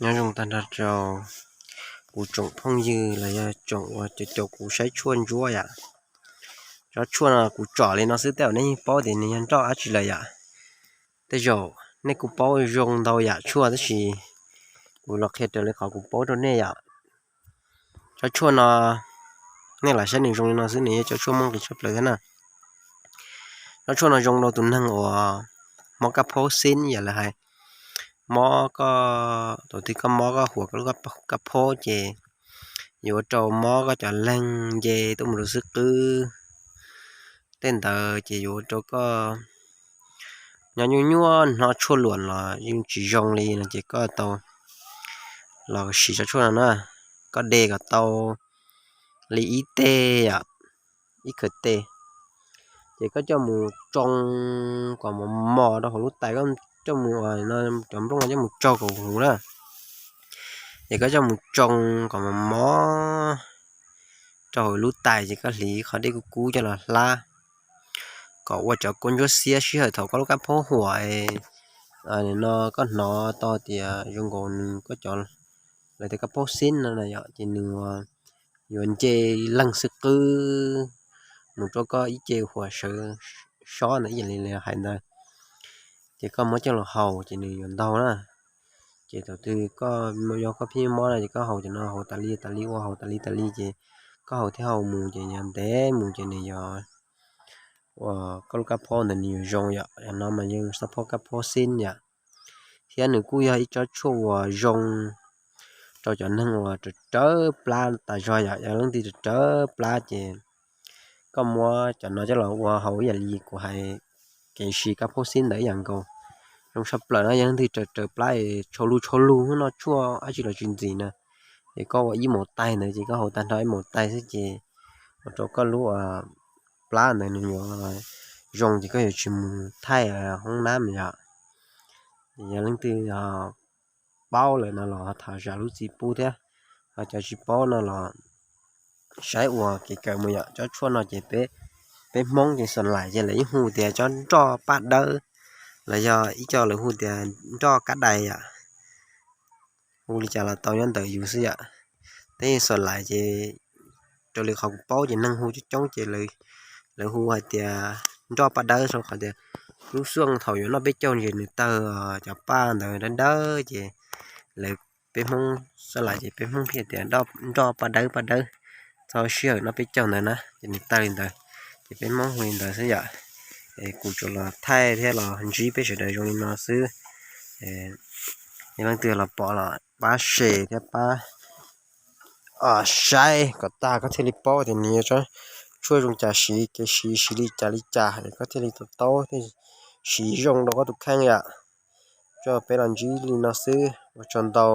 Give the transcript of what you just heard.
Nyob zoo tag nrho rau kuv tsoom phooj ywg los yog tsoom uas caum kuv saib tshuaj ntsuab yom. Tsob tshuaj no kuv tsom li no xwb tej zaum nej yeej paub tias nws yog nroj dab tsi lawm yom. Tej zaum nej kuj paub zoo ntau yam tshuaj tab sis kuv los qhia raws li qhov kuv paub rau nej yom. Tsob tshuaj no nej lam saib nws zoo li no xwb nws yog tsob tshuaj muaj nqis tshaj plaws thiab na. Tsob tshuaj no zoo rau tus neeg uas mob kab phaub xib yam lawv hais, mob koj, thaum twg koj mob koj huam koj lub kab phaub ces yuav ua rau mob koj cov leeg nce tuaj mus rau xub qwb. Tej ntawd ces yuav ua rau koj nyob nyuaj nyuaj hnov tshuaj luam los yeej tsis zoo li no ces koj tau los siv tsob tshuaj no na. Koj de kom tau li ib teg yom, ib khawm teg, ces koj coj mus tsoo kom mos mos rau hauv lub tais, koj coj mus, cov nplooj no coj mus tsoo kom huv na. Ces koj coj mus tsoo kom mos mos rau hauv lub tais ces koj hliv qhov dej kub kub coj los hlab kom ua cov kua ntsuab xiab sij hawm thaum koj lub kab phaub huam no koj hnov tau tias zoo nkaus nws koj cov, lawv tias kab phaub xib no na yom, ces nws yuav nce leeg xub qwb mus rau koj ib ce huam sawv sob ntawd ib yam li hais ntawd. Ces koj muab coj los haus ces nws yuav ntaug na. Ces thaum twg koj, yog koj pheej mob no ces koj haus cov no haus tas li tas li ua haus tas li tas li ces koj haus thiab haus mus ces yog ntev mus ces nws yuav ua koj lub kab phaub ntawd nws yuav zoo yom. Yog no mas yeej xob phaub kab phaub xib yom. Thiab nws kuj yog ib tsob tshuaj uas zoo rau cov neeg uas rawv rawv plab tas zog yom. Yog leej twg rawv rawv plab ces koj muab cov no coj los ua haus ib yam li kuv hais kev siv kab phaub xib ntawd ib yam nkaus. Zoo tshaj plaws no yog leej twg rawv rawv plab es tshau lug tshau lug noj tshuaj dab tsi los tsis ntxim na, ces koj ua ib maus tais ntawd ces koj haus tag nrho ib maus tais xwb ces ua rau koj lub plab ntawd nws yuav zoo ces koj yuav tsis mus thaij hoob nab yom. Yog leej twg paub lawm no los thov zam lub txim pub thiab, ho cov tsis paub no los saib ua kev kawm mus yom. Tsob tshuaj no ces peb Hmoob ces xam lais ces lawv yeej hu tias tsob nroj paj dawb, los yog ib co lawv hu tias nroj kab dais yom. Hu li cas los tau nyob ntawm yus xwb yom. Tej xam lais ces raws li qhov kuv paub ces neeg hu coob coob ces lawv hu hais tias nroj paj dawb rau qhov tias lub xuaj thaum yuav noj peb caug ces nws tawg cov paj ntawd dawb dawb ces lawv, peb Hmoob xam lais ces peb Hmoob pheej tias nroj paj dawb paj dawb, txog sij hawm noj peb caug ntawd na ces nws tawg li ntawd. Ces peb Hmoob hu li ntawd xwb yom. Es kuv tsuas los thaij thiab los ntsib peb sawv daws zoo li no xwb. Yog leej twg los pom los pab share thiab pab saib kom tag koj thiaj li paub tias nws yog tsob tshuaj zoo cas siv, kev siv siv li cas li cas es koj thiaj li to taub thiaj siv zoo rau koj tus kheej yom. Tso peb los ntsib li no xwb, ua tsaug ntau.